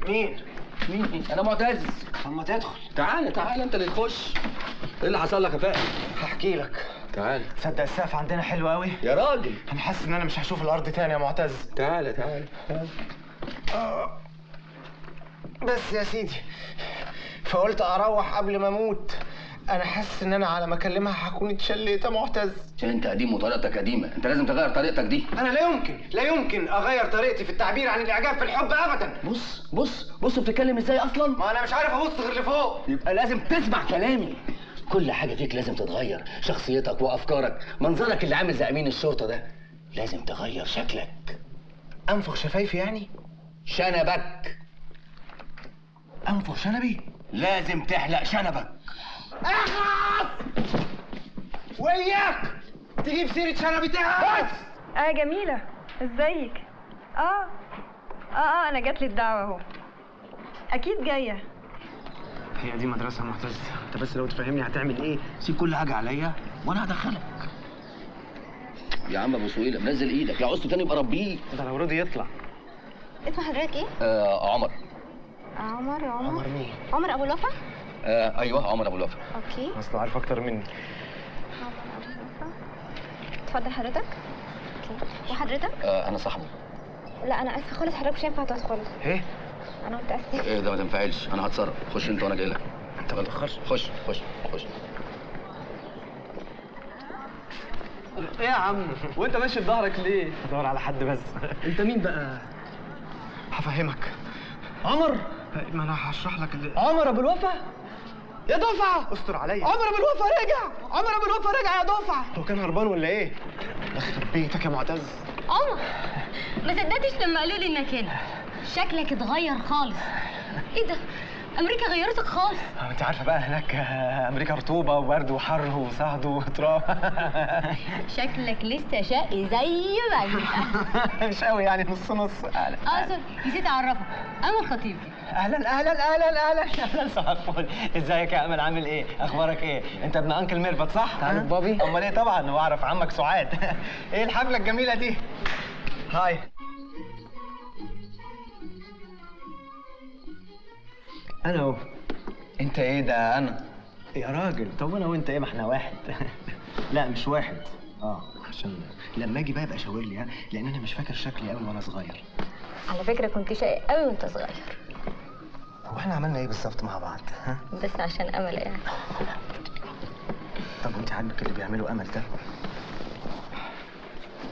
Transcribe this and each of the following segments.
مين؟ مين؟ انا معتز. اما تدخل. تعالى تعالى انت اللي تخش. ايه اللي حصل لك يا فائق؟ هحكي لك. تعالى. تصدق السقف عندنا حلو قوي؟ يا راجل انا حاسس ان انا مش هشوف الارض تاني يا معتز. تعالى تعالى. بس يا سيدي، فقلت اروح قبل ما اموت. انا حاسس ان انا على ما اكلمها هكون اتشليت يا معتز. عشان انت قديم وطريقتك قديمة، انت لازم تغير طريقتك دي. انا لا يمكن، لا يمكن اغير طريقتي في التعبير عن الاعجاب في الحب ابدا. بص بص بص، بتتكلم ازاي اصلا؟ ما انا مش عارف ابص غير لفوق. يبقى لازم تسمع كلامي. كل حاجة فيك لازم تتغير، شخصيتك وافكارك، منظرك اللي عامل زي امين الشرطة ده، لازم تغير شكلك. انفخ شفايفي يعني؟ شنبك. انفخ شنبي؟ لازم تحلق شنبك. اخلص! وإياك تجيب سيرة شنبي تاني. اه جميلة، ازيك؟ اه اه اه انا جات لي الدعوة اهو. اكيد جاية. هي دي مدرسة معتز، انت بس لو تفهمني هتعمل ايه؟ سيب كل حاجة عليا وانا هدخلك. يا عم ابو سويلة منزل ايدك، لو عوزته تاني يبقى ربيه. ده لو رضي يطلع. اسم حضرتك ايه؟ عمر. عمر. عمر عمر مين؟ عمر ابو الوفا؟ ايوه عمر ابو الوفا. okay. اصله عارف اكتر مني. عمر ابو الوفا. اتفضل حضرتك. okay، وحضرتك؟ انا صاحبه. لا انا اسفه خالص، حضرتك مش هينفع تدخل. ايه؟ انا متاسفه. ايه ده، ما تنفعلش، انا هتصرف. خش انت وانا جاي لك. انت ما تتاخرش. خش خش خش. ايه يا عم؟ وانت ماشي بظهرك ليه؟ بدور على حد بس. انت مين بقى؟ هفهمك. عمر؟ ما انا هشرح لك اللي... عمر ابو الوفا؟ يا دفعه استر عليا. عمر ابو الوفا رجع، عمر ابو الوفا رجع يا دفعه. هو كان هربان ولا ايه؟ يخرب بيتك يا معتز. عمر، ما صدقتش لما قالوا لي انك هنا. شكلك اتغير خالص. ايه ده؟ امريكا غيرتك خالص. انت عارفه بقى هناك امريكا رطوبة وبرد وحر وصهد وتراب. شكلك لسه شقي زي ما انت. مش قوي يعني، نص نص. اهلا. Sorry، نسيت اعرفك، امل خطيبتي. اهلا اهلا اهلا اهلا اهلا. صباح الفل. ازيك يا امل؟ عامل ايه؟ اخبارك ايه؟ انت ابن uncle ميرفت صح؟ تعرف بابي؟ امال ايه طبعا، واعرف عمك سعاد. ايه الحفلة الجميلة دي؟ Hi. انا اهو. انت ايه ده؟ انا يا راجل. طب انا وانت ايه؟ ما احنا واحد. لا مش واحد. عشان لما اجي بقى ابقى شاور لي، ها، لان انا مش فاكر شكلي قوي وانا صغير. على فكرة كنت شقي قوي وانت صغير. هو احنا عملنا ايه بالظبط مع بعض؟ ها؟ بس عشان امل يعني. طب وانت عاجبك اللي بيعمله امل ده؟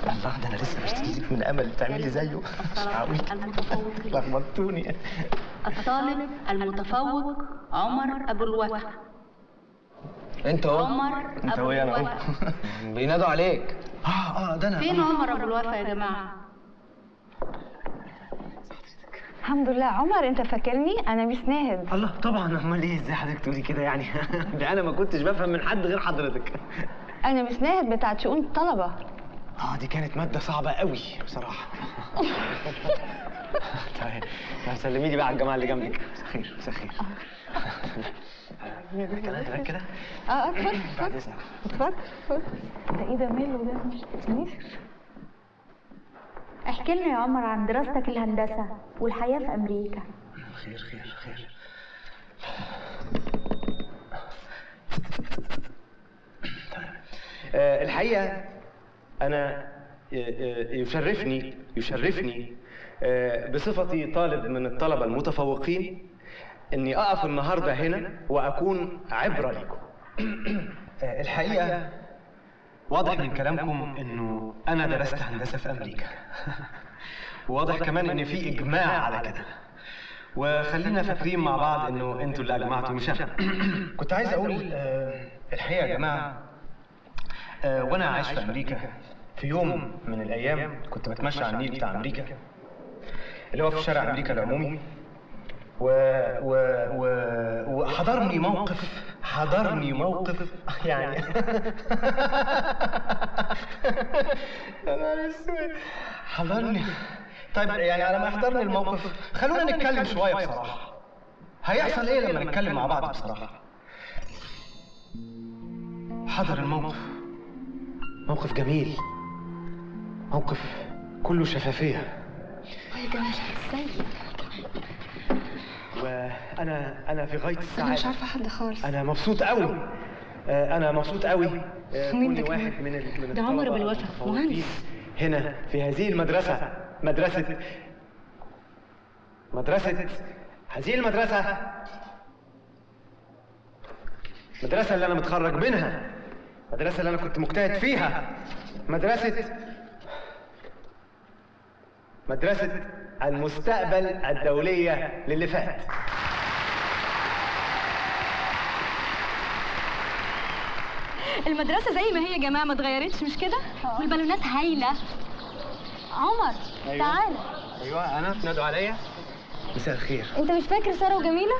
الله، ده انا لسه بشتكي لك من امل تعملي زيه. مش معقول، لخبطتوني. الطالب المتفوق عمر ابو الوفا. انت اهو. عمر انت ابو اهو، انا اهو. الوفا. بينادوا عليك. ده انا. فين عمر ابو الوفا يا جماعة؟ الحمد لله. عمر انت فاكرني؟ انا ميس ناهد. الله طبعا، امال ايه؟ ازاي حضرتك تقولي كده يعني؟ ده انا ما كنتش بفهم من حد غير حضرتك. انا ميس ناهد بتاعت شؤون الطلبة. دي كانت مادة صعبة قوي بصراحة. طيب سلمي لي بقى على الجماعة اللي جنبك. مساء الخير. مساء الخير. كمان كده؟ اتفضل. بعد اذنك. اتفضل اتفضل. ده ايه ده؟ ماله ده؟ مش احكي لنا يا عمر عن دراستك الهندسة والحياة في امريكا. خير خير خير. طيب الحقيقة أنا يشرفني بصفتي طالب من الطلبة المتفوقين إني أقف النهاردة هنا وأكون عبرة لكم. الحقيقة واضح من كلامكم إنه أنا درست هندسة في أمريكا. وواضح كمان إن في إجماع على كده. وخلينا فاكرين مع بعض إنه أنتوا اللي أجمعتوا مش أنا. كنت عايز أقول الحقيقة يا جماعة، وانا عايش في امريكا في يوم من الايام كنت بتمشى على النيل بتاع امريكا اللي هو في شارع امريكا العمومي، وحضرني موقف، حضرني موقف يعني يا نهار اسود، حضرني. طيب يعني على ما يحضرني الموقف خلونا نتكلم شوية بصراحة. هيحصل ايه لما نتكلم مع بعض بصراحة؟ حضر الموقف، موقف جميل، موقف كله شفافية. يا جمال ازيك؟ وانا في غاية السعادة. انا مش عارفه حد خالص. انا مبسوط قوي، انا مبسوط قوي. مين ده؟ واحد من ده عمر بالوفا، مهندس هنا في هذه المدرسة، مدرسه هذه المدرسة، المدرسة اللي انا متخرج منها، المدرسة اللي انا كنت مجتهد فيها، مدرسة المستقبل الدولية للي فات. المدرسة زي ما هي يا جماعة، ما اتغيرتش مش كده؟ والبالونات هايلة. عمر. أيوة. تعالى. ايوه انا، تنادوا عليا؟ مساء الخير. انت مش فاكر سارة وجميلة؟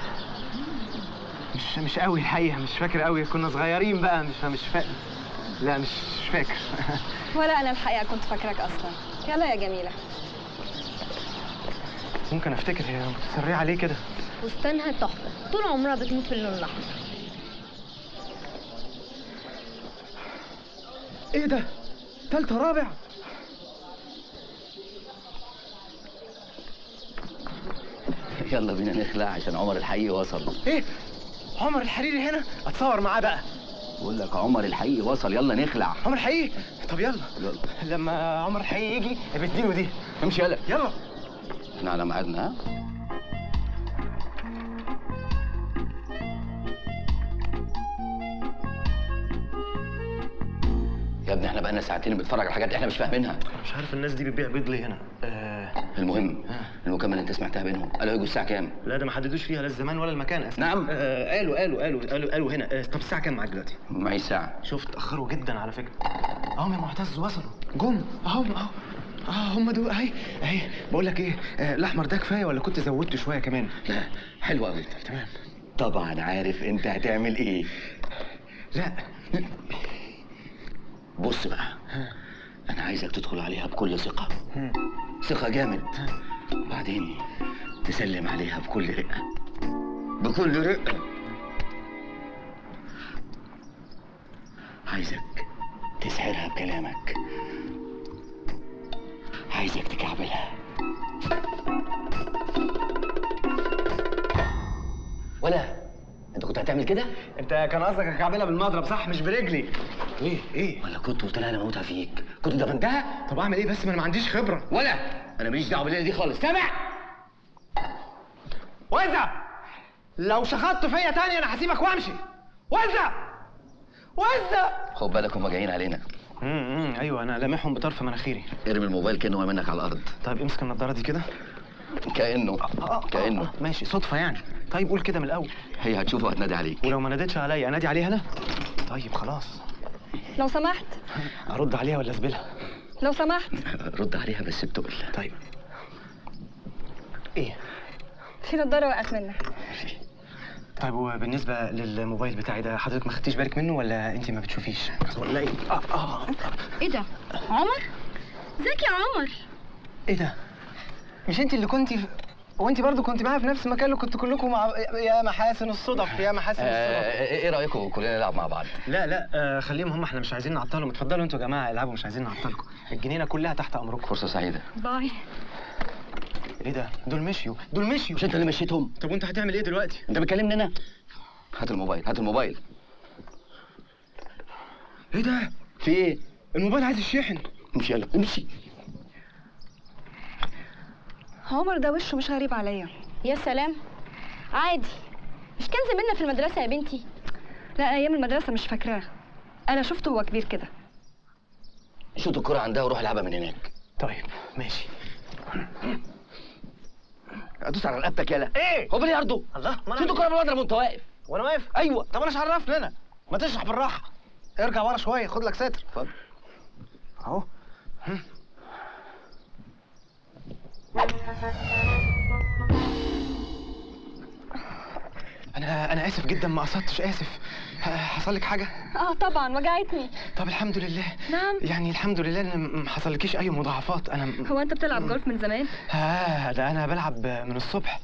مش قوي الحقيقة، مش فاكر قوي، كنا صغيرين بقى، مش فاكر. لا مش فاكر. ولا انا الحقيقة كنت فاكراك اصلا. يلا يا جميلة. ممكن افتكر، هي متسرعة ليه كده؟ فستانها تحفة، طول عمرها بتموت في اللون الاحمر. ايه ده؟ تالتة رابع؟ يلا بينا نخلع عشان عمر الحقيقي وصل. ايه؟ عمر الحريري هنا؟ اتصور معاه بقى. بقول لك عمر الحقيقي وصل، يلا نخلع. عمر الحقيقي؟ طب يلا. يلا. لما عمر الحقيقي يجي اديله دي. امشي يلا. يلا. احنا على ميعادنا. ها؟ يا ابني احنا بقالنا ساعتين بنتفرج على حاجات احنا مش فاهمينها. مش عارف الناس دي بتبيع بيض ليه هنا. المهم المكالمة اللي انت سمعتها بينهم، قالوا هيجوا الساعة كام؟ لا ده ما حددوش فيها لا الزمان ولا المكان أساسا. نعم. قالوا قالوا قالوا قالوا قالوا هنا. طب الساعة كام معاك دلوقتي؟ معي ساعة. شفت اتأخروا جدا على فكرة. اهم يا معتز وصلوا، جم اهم اهو. هم دول اهي اهي. بقول لك ايه، الاحمر ده كفاية ولا كنت زودته شوية كمان؟ لا حلو قوي. تمام. طبعا عارف انت هتعمل ايه. لا بص بقى، انا عايزك تدخل عليها بكل ثقة، ثقة جامد، وبعدين تسلم عليها بكل رقة، بكل رقة. عايزك تسحرها بكلامك، عايزك تكعبلها. ولا انت كنت هتعمل كده؟ انت كان قصدك اكعبلها بالمضرب صح؟ مش برجلي. ايه ايه؟ ولا كنت قلت لها انا موتها فيك؟ كنت دفنتها؟ طب اعمل ايه بس، ما انا ما عنديش خبره. ولا انا ماليش دعوه بالليله دي خالص، سامع؟ وزع، لو شخطت فيا تاني انا هسيبك وامشي. وزع وزع. خد بالك هما جايين علينا. ايوه انا لامحهم بطرف مناخيري. ارمي الموبايل كانه وقع منك على الارض. طيب امسك النضارة دي كده. كانه كانه ماشي، صدفة يعني. طيب قول كده من الاول. هي هتشوفه وهتنادي عليك. ولو ما نادتش عليا انادي عليها انا؟ طيب خلاص. لو سمحت. ارد عليها ولا اسبلها؟ لو سمحت. رد عليها بس بتقل. طيب ايه؟ في نضاره وقعت منك. طيب وبالنسبة للموبايل بتاعي ده حضرتك ما خدتيش بالك منه ولا انت ما بتشوفيش؟ ولا ايه؟ ايه ده؟ عمر؟ ازيك يا عمر؟ ايه ده؟ مش انت اللي كنتي وانت برضو كنت معايا في نفس المكان اللي كنت كلكم مع... يا محاسن الصدف، يا محاسن الصدف. ايه رايكم كلنا نلعب مع بعض؟ لا لا خليهم هم، احنا مش عايزين نعطلهم. اتفضلوا انتوا يا جماعة العبوا، مش عايزين نعطلكم. الجنينة كلها تحت امركم. فرصة سعيدة. باي. ايه ده؟ دول مشيوا، دول مشيوا. مش انت اللي مشيتهم؟ طب وانت هتعمل ايه دلوقتي؟ انت بتكلمني انا؟ هات الموبايل، هات الموبايل. ايه ده؟ في ايه؟ الموبايل عايز يشحن. امشي يلا امشي. عمر ده وشه مش غريب عليا. يا سلام، عادي، مش كان زميلنا في المدرسة يا بنتي؟ لا ايام المدرسة مش فاكراه، انا شفته وهو كبير كده. شوط الكرة عندها وروح العبها من هناك. طيب ماشي. ادوس على رقبتك يالا. ايه؟ هو بلياردو؟ الله، شوط الكرة بالمضرب وانت واقف. وانا واقف؟ ايوه. طب انا مش عرفني انا، ما تشرح بالراحة. ارجع ورا شوية، خد لك ساتر. اتفضل. اهو. أنا آسف جدا، ما قصدتش، آسف. حصل لك حاجة؟ طبعا وجعتني. طب الحمد لله. نعم. يعني الحمد لله إن ما حصلكيش أي مضاعفات. أنا هو أنت بتلعب جولف من زمان؟ ده أنا بلعب من الصبح.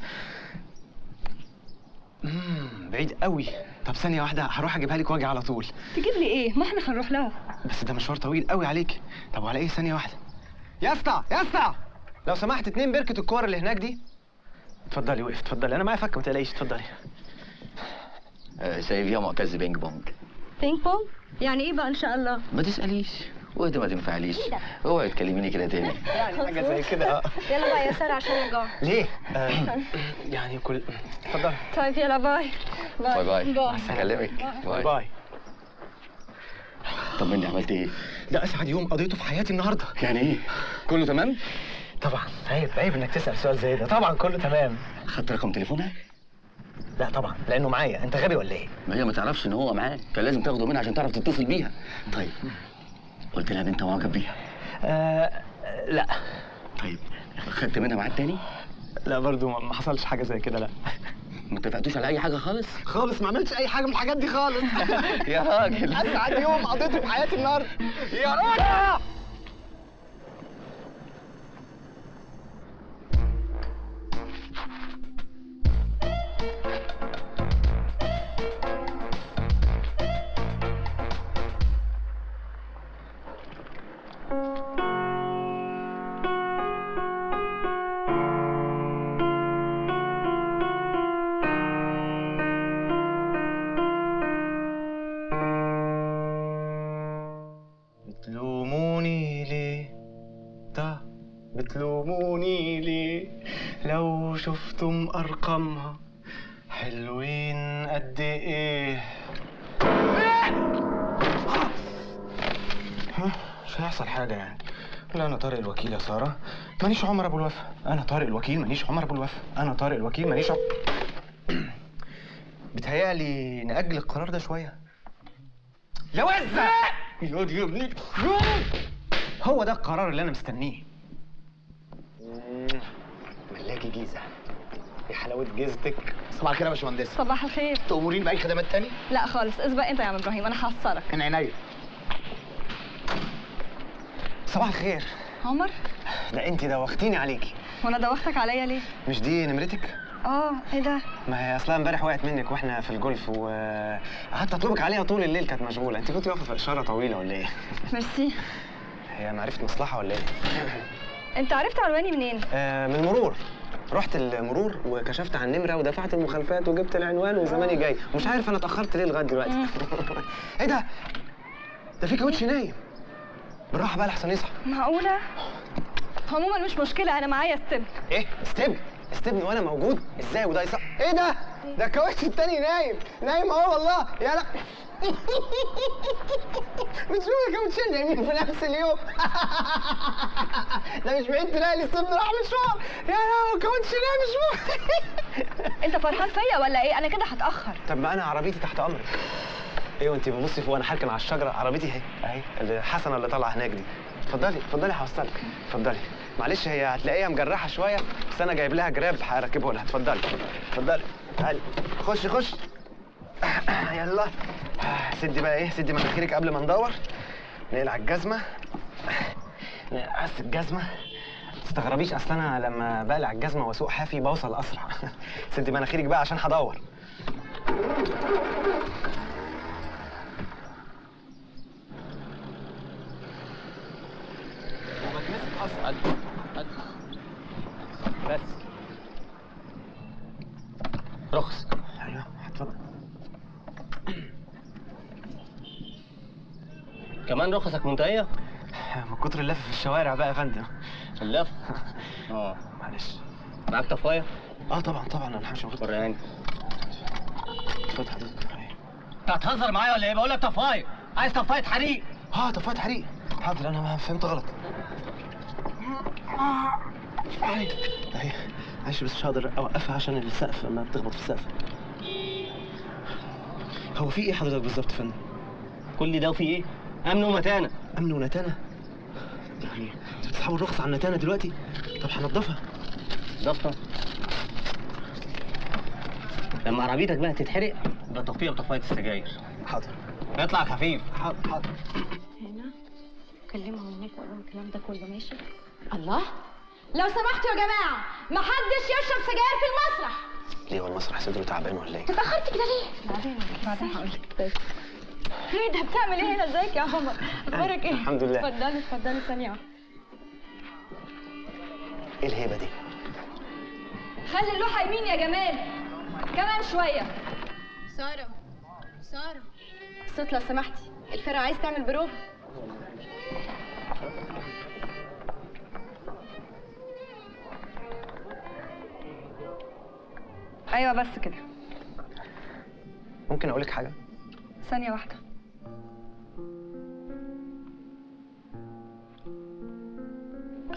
بعيد قوي. طب ثانية واحدة هروح أجيبها لك وأجي على طول. تجيب لي إيه؟ ما إحنا هنروح لها. بس ده مشوار طويل قوي عليك. طب وعلى إيه؟ ثانية واحدة. يا اسطى يا اسطى، لو سمحت 2 بركة الكور اللي هناك دي. اتفضلي وقف، اتفضلي، انا معايا فكه ما تقلقيش، اتفضلي. سايب يا معتز بينج بونج. بينج بونج؟ يعني ايه بقى ان شاء الله؟ ما تسأليش، وانت ما تنفعليش، اوعي تكلميني كده تاني. يعني حاجة زي كده. يلا بقى يا ساره عشان الجوع. ليه؟ يعني كل اتفضلي. طيب يلا bye. bye bye، هكلمك. bye bye. طمني، عملت ايه؟ ده اسعد يوم قضيته في حياتي النهارده. يعني ايه؟ كله تمام؟ طبعا، عيب عيب انك تسأل سؤال زي ده، طبعا كله تمام. خدت رقم تليفونها؟ لا طبعا، لانه معايا. انت غبي ولا ايه؟ ما هي ما تعرفش ان هو معاك، كان لازم تاخده منها عشان تعرف تتصل بيها. طيب قلت لها ان انت معجب بيها؟ لا. طيب خدت منها ميعاد تاني؟ لا برضو ما حصلش حاجة زي كده. لا. ما اتفقتوش على اي حاجة خالص؟ خالص، ما عملتش اي حاجة من الحاجات دي خالص. يا راجل، اسعد يوم قضيته في حياتي النهارده يا راجل. بتلوموني ليه؟ بتلوموني ليه؟ لو شفتم أرقامها حلوين قد إيه؟ ها؟ مش هيحصل حاجة يعني. لا أنا طارق الوكيل يا سارة، مانيش عمر أبو الوفا. أنا طارق الوكيل مانيش عمر أبو الوفا. أنا طارق الوكيل مانيش عمر. بتهيألي نأجل القرار ده شوية. يا وزة! يا ابني، هو ده القرار اللي أنا مستنيه. ملاكي جيزة، يا حلاوة جيزتك. صباح الخير يا باشمهندس. صباح الخير. تأمرين بأي خدمات تاني؟ لا خالص، اسبق أنت يا عم إبراهيم، أنا هحصلك. من عينيا. صباح الخير. عمر؟ ده أنت دوختيني عليكي. وأنا دوختك عليا ليه؟ مش دي نمرتك؟ اه، ايه ده؟ ما هي اصلها امبارح وقعت منك واحنا في الجولف، وقعدت اطلبك عليها طول الليل، كانت مشغولة. انت كنت واقفة في اشارة طويلة ولا ايه؟ ميرسي. هي معرفة مصلحة ولا ايه؟ انت عرفت عنواني منين؟ من المرور. رحت المرور وكشفت عن النمرة ودفعت المخالفات وجبت العنوان وزماني جاي، ومش عارف انا اتاخرت ليه لغاية دلوقتي. ايه ده؟ ده في كاوتش نايم. بالراحة بقى لحسن يصحى. معقولة؟ عموما مش مشكلة، انا معايا استبن. ايه؟ استبن؟ استبن وانا موجود؟ ازاي وده يصح؟ ايه ده؟ ده الكاوتش التاني نايم، نايم اهو والله. يا لا بتشوف الكاوتشين نايمين في نفس اليوم. ده مش بعيد تلاقي الاستبن راح مشوار. يا لهوي الكاوتش نايم مش ممكن. انت فرحان فيا ولا ايه؟ انا كده هتاخر. طب ما انا عربيتي تحت امرك. ايه وانت بتبصي فوق؟ انا هركن على الشجرة، عربيتي اهي اهي الحسنة اللي طالعه هناك دي. اتفضلي اتفضلي هوصلك، اتفضلي. معلش هي هتلاقيها مجرحه شوية، بس انا جايب لها جراب هركبه لها. اتفضلي اتفضلي، تعالي خش خش. يلا سدي بقى، ايه سدي مناخيرك قبل ما ندور. نقلع الجزمة، نقص الجزمة. ما تستغربيش، اصل انا لما بقلع الجزمة واسوق حافي بوصل اسرع. سدي مناخيرك بقى عشان هدور. بس رخص. ايوه اتفضل. كمان رخصك منتهية؟ من كتر اللف في الشوارع بقى يا فندم. اللف؟ اه معلش. معاك طفاية؟ اه طبعا طبعا، انا همشي المفروض. وريهاني. اتفضل حضرتك. انت هتهزر معايا ولا ايه؟ بقول لك طفاية، عايز طفاية حريق. اه طفاية حريق، حاضر. انا فهمت غلط. اهي اهي، معلش بس مش هقدر اوقفها عشان السقف ما بتخبط في السقف. هو في ايه حضرتك بالظبط يا فندم؟ كل ده وفي ايه؟ امن ومتانة. امن ونتانه؟ يعني انتوا بتسحبوا الرخصة على النتانه دلوقتي؟ طب هنضفها. نضفها؟ لما عربيتك بقى تتحرق يبقى طفيها بطفايه السجاير. حاضر. اطلع خفيف. حاضر حاضر. هنا كلمهم هناك وقول لهم الكلام ده كله، ماشي؟ الله، لو سمحتوا يا جماعة محدش يشرب سجاير في المسرح. ليه هو المسرح صدره تعبان ولا ايه؟ اتاخرت كده ليه؟ بعدين بعدين هقول لك. طيب ايه ده بتعمل ايه هنا؟ ازيك يا عمر؟ اخبارك ايه؟ الحمد لله. اتفضلي اتفضلي ثانية واحدة. ايه الهيبة دي؟ خلي اللوحة يمين يا جمال، كمان شوية. ساره ساره، الصوت لو سمحتي، الفرقة عايز تعمل بروفه. ايوه بس كده. ممكن اقولك حاجة؟ ثانية واحدة.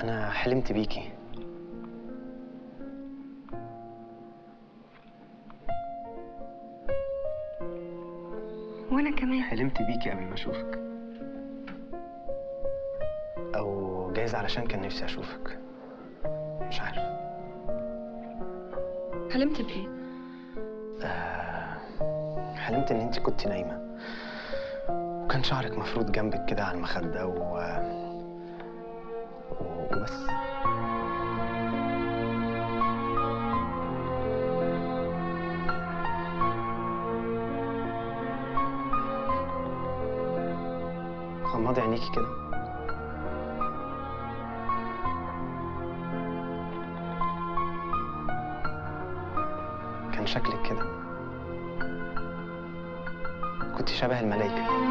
انا حلمت بيكي. وانا كمان حلمت بيكي قبل ما اشوفك، او جايز علشان كان نفسي اشوفك، مش عارف. حلمت بايه؟ حلمت ان انت كنت نايمة وكان شعرك مفروض جنبك كده على المخدة وبس. غمضي عينيكي كده. كان شكلك كده، كنت شبه الملايكة.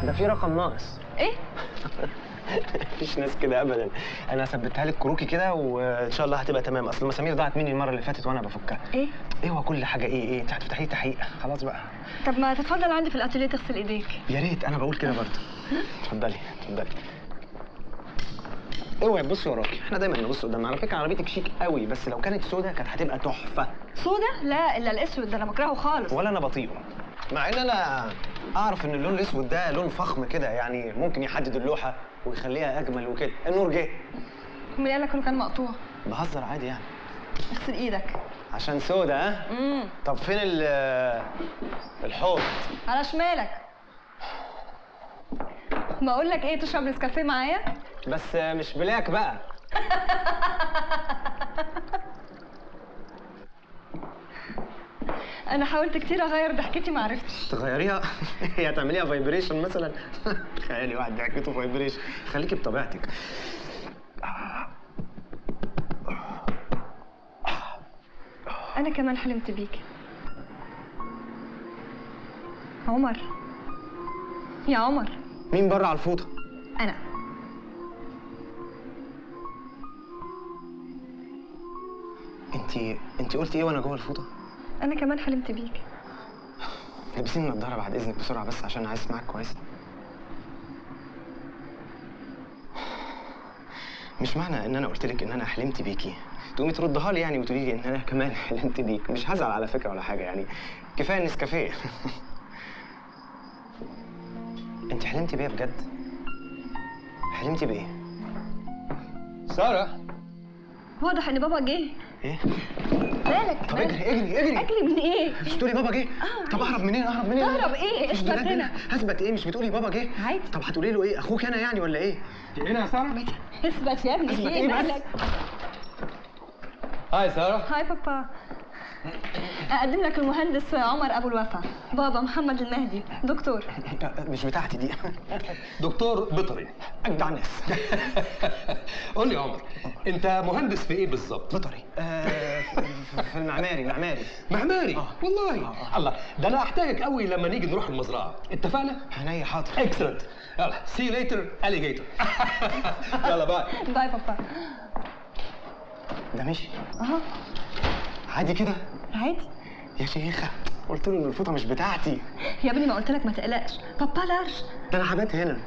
ده في رقم ناقص. ايه؟ مفيش ناس كده ابدا. انا ثبتها لك كروكي كده وان شاء الله هتبقى تمام. اصل المسامير ضاعت مني المرة اللي فاتت وانا بفكها. ايه؟ ايه هو كل حاجة ايه ايه؟ انت هتفتحي لي تحقيق خلاص بقى. طب ما تتفضل عندي في الاتيليه تغسل ايديك. يا ريت، انا بقول كده برضه. اتفضلي اتفضلي. اوعي تبصي وراكي، احنا دايما نبص قدامنا. على فكرة عربيتك شيك قوي، بس لو كانت سودا كانت هتبقى تحفة. سودا؟ لا الا الاسود ده انا بكرهه خالص. ولا انا بطيقه، مع ان انا اعرف ان اللون الاسود ده لون فخم كده، يعني ممكن يحدد اللوحة ويخليها اجمل وكده. النور جه. مين قال لك انه كان مقطوع؟ بهزر عادي يعني. اغسل ايدك عشان سودا. ها؟ طب فين الحوض؟ على شمالك. ما اقول لك ايه، تشرب نسكافيه معايا؟ بس مش black بقى. انا حاولت كتير اغير ضحكتي ما عرفتش. تغيريها؟ هي هتعمليها vibration مثلا؟ تخيلي واحد ضحكته vibration. خليكي بطبيعتك. انا كمان حلمت بيك عمر. يا عمر. مين بره على الفوطه؟ انا. انت قلتي ايه وانا جوه الفوطه؟ انا كمان حلمت بيك. لبسيني النضارة بعد اذنك بسرعة بس عشان عايز اسمعك كويس. مش معنى ان انا قلت لك ان انا حلمت بيكي تقومي تردها لي يعني وتقولي لي ان انا كمان حلمت بيك. مش هزعل على فكرة ولا حاجة يعني، كفاية النسكافيه. انت حلمتي بيا بجد؟ حلمتي بايه؟ ساره، واضح ان بابا جه. ايه؟ مالك؟ طب اجري اجري اجري. اجري من ايه؟ مش بتقولي بابا جه؟ طب اهرب منين؟ اهرب منين؟ تهرب ايه؟ اثبت هنا. هثبت ايه؟ مش بتقولي بابا جه؟ عادي. طب هتقولي له ايه؟ اخوك انا يعني ولا ايه؟ هنا يا ساره؟ اثبت يا ابني. اثبت ايه بس؟ hi ساره. hi بابا. اقدم لك المهندس عمر ابو الوفا، بابا محمد المهدي، دكتور. مش بتاعتي دي. دكتور بيطري. اجدع ناس. قول لي يا عمر، انت مهندس في ايه بالظبط؟ بيطري. في المعماري. معماري. معماري؟ والله. الله، ده انا احتاجك قوي لما نيجي نروح المزرعة، اتفقنا؟ عينيا حاضر. excellent. يلا see later alligator. يلا bye. bye بابا. ده مشي؟ اهو. عادي كده؟ عادي يا شيخة. قلت له ان الفوطه مش بتاعتي. يا ابني ما قلت لك ما تقلقش، بابا large. ده انا هبات هنا.